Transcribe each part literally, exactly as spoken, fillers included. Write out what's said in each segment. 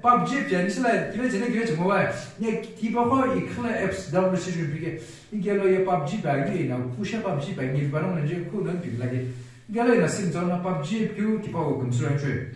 PUBG piyani sila kive chene kive chemo vai. Ne kipa kho ikhla apps download shi jupi ke. Igelo ye PUBG ba ye na kusha PUBG ba ye ba no nje ku no pin lagi. Igelo na sim zona PUBG piu kipa o kumsura chwe.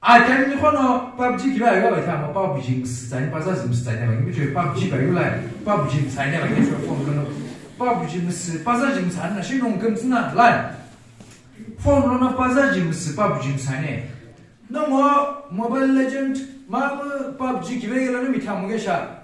A kan ni khono PUBG kiva yo ba tha ma PUBG msitsani paza msitsani ba ngi chwe PUBG ba yula PUBG msitsani ba ngi chwe phone no. PUBG msi paza msitsani na shi no kumsina lai. Phone no na paza msi PUBG msitsani. No mo Mobile Legend ma PUBG kive yela no mitha mo gesha.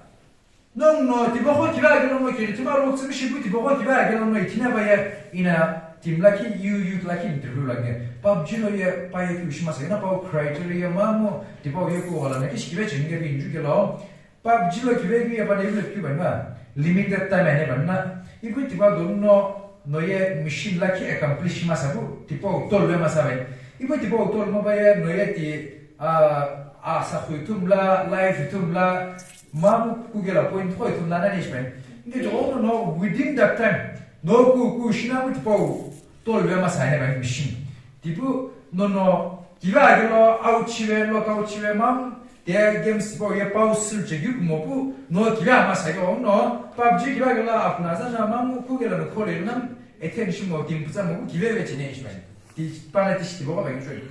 No no tiba kho kive agelo no kiri tiba ro tsimi shibu tiba kho kive agelo no itina ba ya ina team lakhi you youth lakhi interview lagi. PUBG lo ye pa ye ki shima sa na pa criteria ma mo tiba ye ko wala na kishi kive chinge bi inju gelo. PUBG lo kive ki ya pa ne le ki ba na limited time ne ba na. Iku tiba do no no ye mission lakhi accomplish ma sa bu tiba tol be ma sa ba. Iku tiba tol ma ba ye no ye ti a a sa khu tum la life tum la Mamu kugela point kho ithum nana ni shpen. Nge to no no within that time. No ku ku shina mu tipo. Tol ve ma sai ne ba machine. Tipu no no kiva ke lo out chive lo ka out chive mam. Te games po ye pause sul che gyu mo pu. No kiva ma sai yo no. PUBG kiva ke lo apna za na mamu kugela no khole nam. Attention mo tim putsa mo kive ve chine shpen. Ti pana ti shiti bo ba ngi.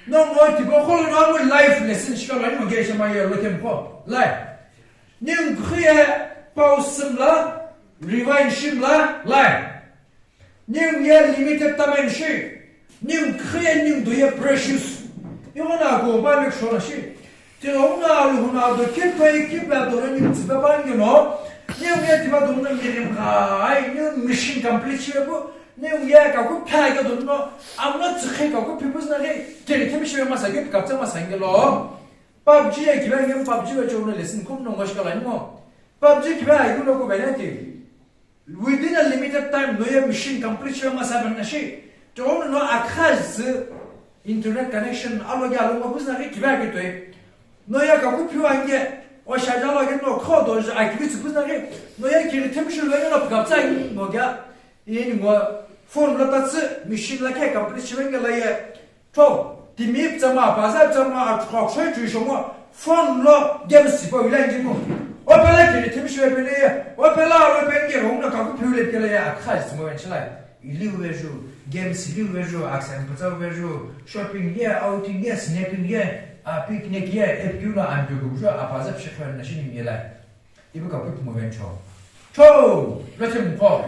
No mo tipo kho no mu life lesson shika lo ni mo ge shema ye lo tem kho. Life. Ning khie pause sim la, rewind shim la, lai. Ning ye limited time shi. Ning khie ning do ye precious. Iwana go ba make sure shi. Ti lo na lu na do keep by keep by do ning tsiba ba ngi no. Ning ye tiba do na ngi rim ga ai ning mission complete shi bu. Ning ye ka ku pha ga do no. Am na tsi khe ka ku people na ge. Ke ke mi shi ma sa ge ka tsa ma sa ngi lo. PUBG ya kiba game PUBG ba chou na lesson kum no ngosh kala ni mo. PUBG kiba ayu lo ko bene ti. Within a limited time no ya mission complete shima sa ban na shi. Chou no akhaz internet connection alo ya lo mo buzna ki kiba ki toi. No ya ka ku piwa nge o sha ja lo ge no kho do ja ki bi buzna ki. No ya ki tem shi lo ya no ka tsa ni mo ga. Ini ngo phone lo tatsi machine la ke complete shiwenge la ye. Tho, timi ptsama, paza ptsama, atukha kusho chui shomo, phone lo games sipo ila ngimu. Opela kiri timi shiwe pele ye, opela lo penge rong na kaku piu le pele ye, akha jismo ven chilai. Ili uveju, games ili uveju, aksan ptsa uveju, shopping ye, outing ye, snacking ye, a picnic ye, epkiu na antu gumsho, apaza pshikho na shini ngela. Ibu kapu mo ven cho. Cho, lo chim ko.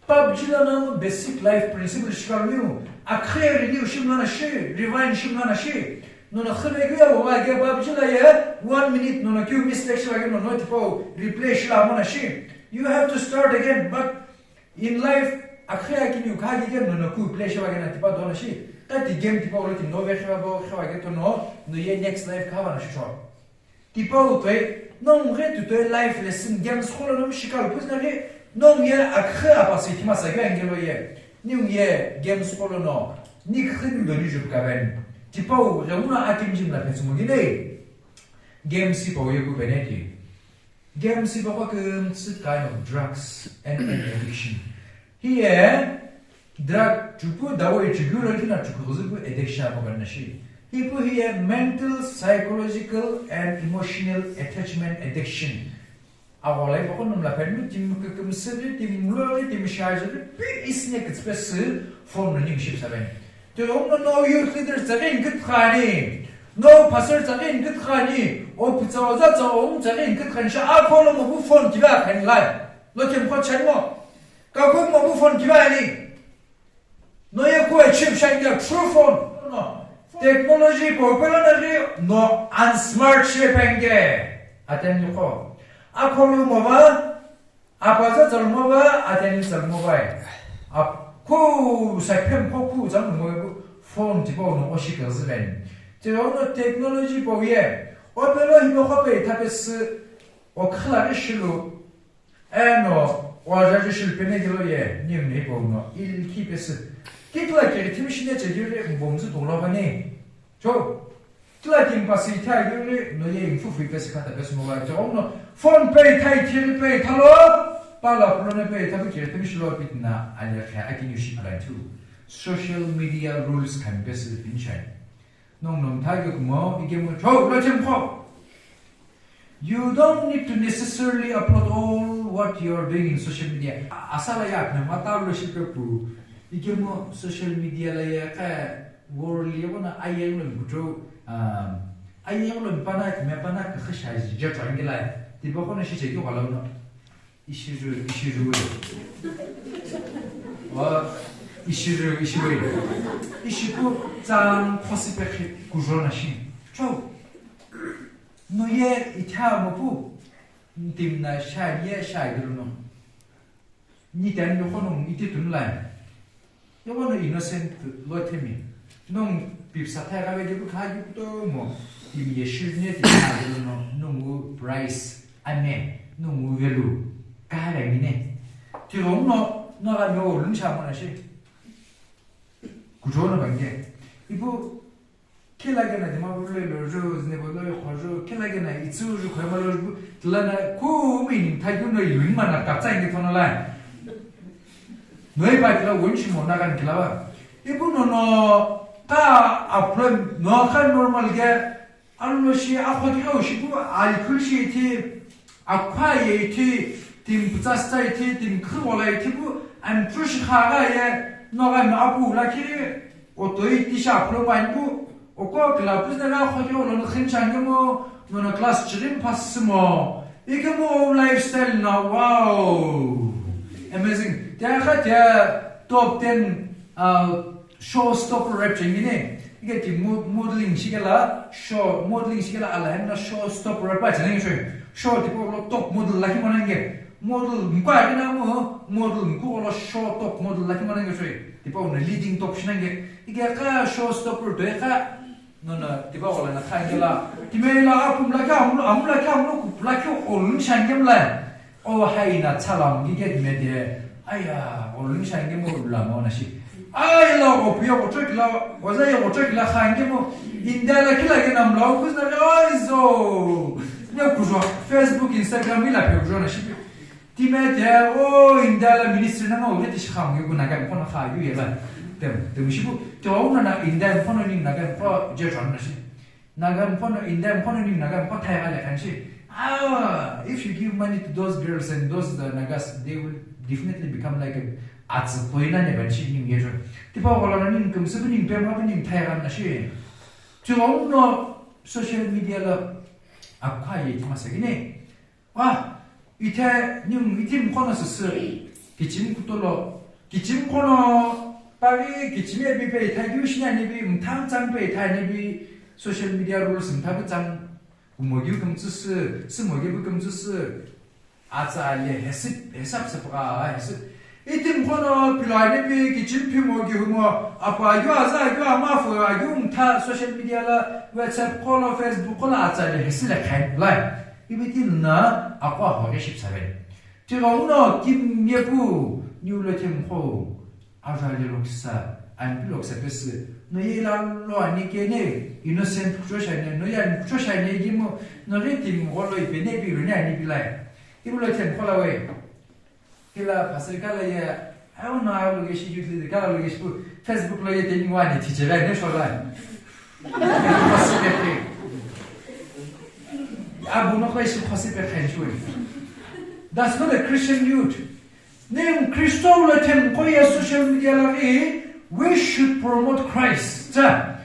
PUBG la na basic life principle shikar niu, akhre renew shimla na shi, rewind shimla na shi. No na khre gya wa ge PUBG la ye one minute no na kyu mistake shila ge no no tipo replay shila mo na shi. You have to start again, but in life akhre akini u kha ge no na ku play shila ge na tipa do na shi. Ta ti game tipa lo ti no ve khwa bo khwa ge to no no ye next life kha ba na shi cho. Tipau toi, nongu ghi tutoi life lesson games kholo nomu shikalu puzna ghi, nongu ye akhe apasi thima sa ghi angelo ye, ningu ye games kholo no, ni khinu lo ni jup kaven. Tipau ghi una akim jim la petsumo ghi nei. Games ipau ye ku beneti. Games ipau kwa kumtsu kind of drugs and an addiction. Hiye drug chupu dawai chugyu lo kina chukuzu pu addiction apo ganna shi. Hipu hiye mental, psychological and emotional attachment addiction. Awo lai poko num la pen mi tim kuküm siri, tim lori, tim shajiri, pi isne kitspe si phone no ning ship saben. Te omno no youth leader tsagin kit khani, no pastor tsagin kit khani, o pizza oza tsa om tsagin kit khani sha a phone mo bu phone kiba khani lai. Lo kem kho chan mo. Ka ku mo bu phone kiba ni. No ye ku achieve shai ya true phone. No. Technology popular na ri no unsmart she penge. Aten ni ko. A ko lu mo ba. Apa za zalmo ba, aten ni zalmo ba. Ap ku sa phem ko ku zalmo ba. Phone ti ba no oshi ka zven. Te no technology ba ye. O pelo hi mo ko pe ta pe si. O khala ri shilu. Eno, o aja ju shil pene gilo ye, nim ne bo no, il ki pesi. Kitla kiri timi shine che giri, mbomzu tonglo bani. Cho, kitla kim pasi tha giri, no ye infu fui pesi kata pesi mo ba, cho no, phone pay thai thiri pay thalo, pala pulone pay thabu kiri timi shilo pitna, alia kha akini shi alantu. Social media rules kan pesi pinchai. Nong nong thai ke kumo, ike mo, cho, lo chem kho. You don't need to necessarily upload all what you are doing in social media. Asala ya apnema talo shipe pu. Ikemu social media la ya ka world ya bona ayeng lo mkuto, um, ayeng lo mpana, me pana ka khasha je twangila. Tiba kono shi che ki wala no. Ishiru, ishiru. Wa ishiru, ishiru. Ishiku tsang khosipe kujona shi. Cho. No ye itha mo pu. Ntimna sha ye sha gilo no. Ni tan yo kono iti tunlai. Yo kono innocent lo themi. Nong pipsa thai ga ve de bu kha ju to mo. Tim ye shir ne ti kha gilo no. Nong u price ame. Nong u velu. Ka ga mi ne. Ti rong no, no ga no lun cha mo na shi. Kujona bange. Ibu Kila kena dima bu le lo ju, zine bu lo yo kho ju, kila kena itsu ju kho ma lo ju, tla na ku mi ni tha ju no yu ma na ta tsa ni thono la. Noi pa kila won shi mo na kan kila ba. Ibu no no ka a problem no ka normal ge, alo shi a kho ti ka shi bu a li kul shi ti. Akwa ye ithi, tim putsa sta ithi, tim khriwola ithi bu, I'm true shi kha ga ye, no ga no apu la kiri, o toi ti sha pro pa bu, o ko kla pus na ga kho yo lo khin chang mo, no no class chirim pas mo. Ike mo lifestyle na, wow. Amazing. Te kha te top ten, uh, Showstopper rap chengini ne, ike ti mo-, modeling shikela, show, modeling shikela ala henna showstopper rap pa chengini show. Show tipo lo top model lakhi monange. Model mkwa kina mo, model mkwa lo show top model lakhi monange show. Tipo na leading top shinange. Ike ka showstopper to ka, no, no, tipo wala na kha kela. Time la apum la ka, amla, amla ka, amla ku la ki olun shangem la. O haina tsala mo gige dime de, aya, olun shange mo lula mo na shi. Ai la o puyo ko chok la, o za yo ko chok la khange mo, India la kila ge nam la o kuzna ge, ai zo. Ne kujo, Facebook, Instagram ila pe kujo na shi. Time de, o India la ministry na mo, le ti shi kham ge kuna ga kono kha yu ye la. Tem, tem shi bu, to na na India kono ni na ga ko je jon na shi. Naga mkhono, India mkhono ni Naga mkho thai gale kanshi. Ah, if you give money to those girls and those, uh, Nagas, they will definitely become like a atsu toina ne banshi ni ngejo. Tipa wala ni kumsu ni pem ha ni thai gan na shi. Chuo no social media la akha ye ti masagine. Wa, ithe, nim, ithi mkhono süsü, kichimi kutolo, kichimi khono, pari kichimi ebi pe itha yu shina nibi, mthang chang pe itha nibi, social media rules mtha bu chang, kumo yu kumtsu sü, simo yu bu kumtsu sü, atsa le hesip, hesap sepaka, hesip. Ithi mkhono pilo anibi kichimi phimo kihumo, apa yu aza yu ama fo yu mtha social media la, WhatsApp call, Facebook call, atsa le hesile khai, lai. Ibi ti na akwa ho ke ship sabe. Ti lo no kim ye pu, ni ulo tim kho, aja le loksa, an pi loksa pesi. No ye la lo ani ke ne, innocent kucho shane, no ya kucho shane gi mo, no re tim ho lo ipe ne bi rene ani bi lai. Ibu lo tem kho la we. Kila pastor kala ye, I don't know how lo geshi youth leader kala lo geshi pu, Facebook lo ye teni wani teacher lai ne shola. Abu no kho ishi khosi pe khan shui. That's not a Christian youth. Nim Christo lo tem ko ye social media la ri, we should promote Christ. Cha.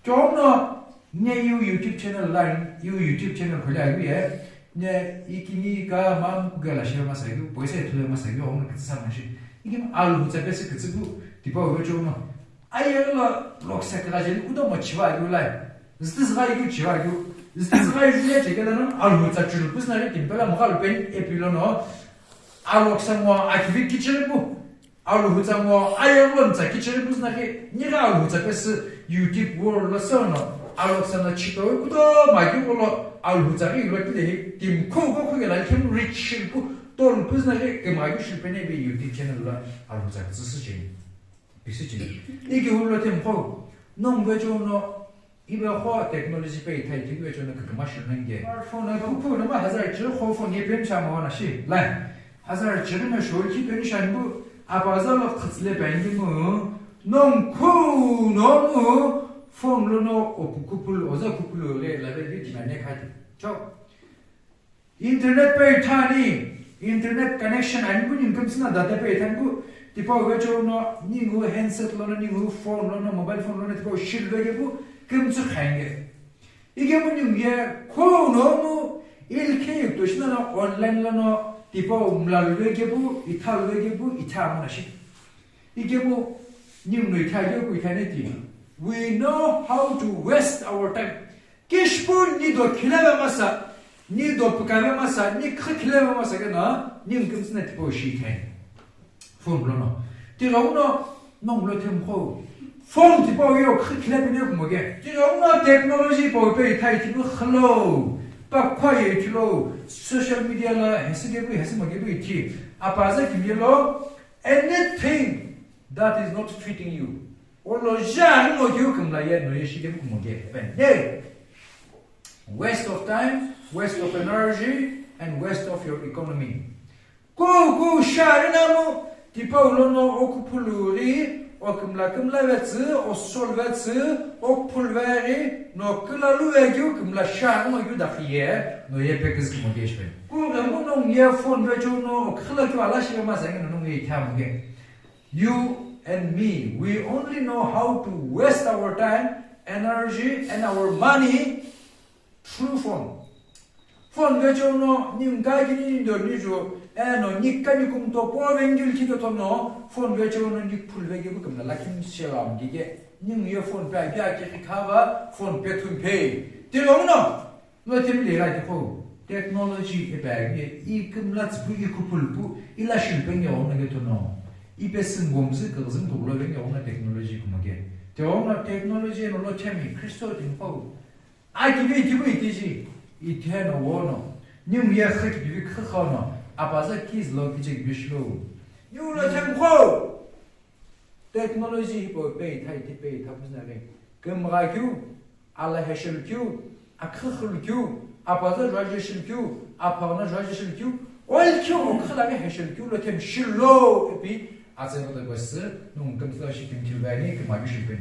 Chomno, ne yu YouTube channel line, yu YouTube channel khule ayu ye, ne ikini ka mam kugala share masagyu, poisa ethule masagyu, omna kitsa mashi. Ikim alu hutsa pesi kitsibu, tipa uwe chomno. Aye lo, loksa kala jeni kudo mo chiva ayu lai. Ziti zga yu chiva ayu. Ziti zga yu ye chekela non, alu hutsa chulu, kusna re timpela mokhalu pen epilo no. Aloksa mo akivi kichiribu. Aluhutsa ngo ayegho ntsa kichiri business ke, nigha aluhutsa pesü YouTube world lo sono, aloksa na chito kudo magi olo aluhutsa ghi lo kile hi, tim khu go khu gela kim rich shil ku, ton business ke, ke magi shil pene be YouTube channel lo aluhutsa ke tsüsü cheni. Pisi cheni. Igi ulo tim kho, nong bejo no, Ibe kho technology pe ithai ti ibe chona küküma shunange. Smartphone na kuku na ma hazar chiri kho phone ye pem sha ma wana shi. Lai. Hazar chiri me shol ki pen shan bu. Apaza lo khitsle pen di mu. Nong khu no mu. Phone lo no o kupul, oza kupul le la be di na ne khati. Chao. Internet pe ithani, internet connection ani pu ningu kümtsü na data pe ithani pu, tipau vecheo no ningu handset lono, ningu phone lono, mobile phone lono, tipau shilve kepu kümtsü khainge. Ikemu ningu ye khou nomu ilkhe yukto shina no online lono, tipau mlalve kepu, ithalve kepu, itha mona shi. Ikemu ningu no itha kepu ithani ti. We know how to waste our time. Kishpu ni do khilave masa, ni do pukave masa, ni kha khilave masa ke na, ni mkimsina tipau shi kai. Phone lono. Ti lono, nong lo them kho. Phone tipau yo kha khilave ne kumo ke. Ti lono technology pau pe thai ti bu khalo. Pa khwa ye ti lo. Social media la hesi ke bu, hesi ma ke bu ti. Apa za ki lo. Anything that is not fitting you. Olo ja ngo kyu kumla ye no ye shi ke bu kumo ke. Pen. Hey. Waste of time, waste of energy, and waste of your economy. Ku ku shari namu, tipau lono okuphulu ri, okimla kimla vetsü, osol vetsü, okuphul veri, no kilalu vekyu kimla shari no yu dakhiye, no ye pekis kimo geshpe. Ku gamu no ye phone vecheu no, okhila kyu ala shi ma zeng no ye kya muge. You and me, we only know how to waste our time, energy, and our money through phone. Phone vecheo no, ningu ka kini nindo nijo, eno, nika nikum to po vengil kike to no, phone vecheo no nik phul vege bu kumla lakin shela mgige. Ningu ye phone pe agia ke khava, phone pe thun pe. Ti lo no, no tim le ra ti kho. Technology e bag ye, i kumla tsu i kupul pu, i la shil pe nge ono ge to no. I pe singom zi kazim to lo venge ono technology kumage. Te ono technology no lo chemi, Christo tin kho. Aki bi tibu itiji, itheno wono. Ningu ye khaki bi khakhono, apaza kiz lo kichik bishlo. Ningu lo them kho. Technology hipau pe ithai ti pe itha puzna re. Kemgha kyu, ala heshel kyu, akhakhul kyu, apaza jwaje shil kyu, apana jwaje shil kyu, ol kyu okhala re heshel kyu lo them shilo epi atse lo de bas, nung kemtla shi kim tilvani kemagyu shil pe.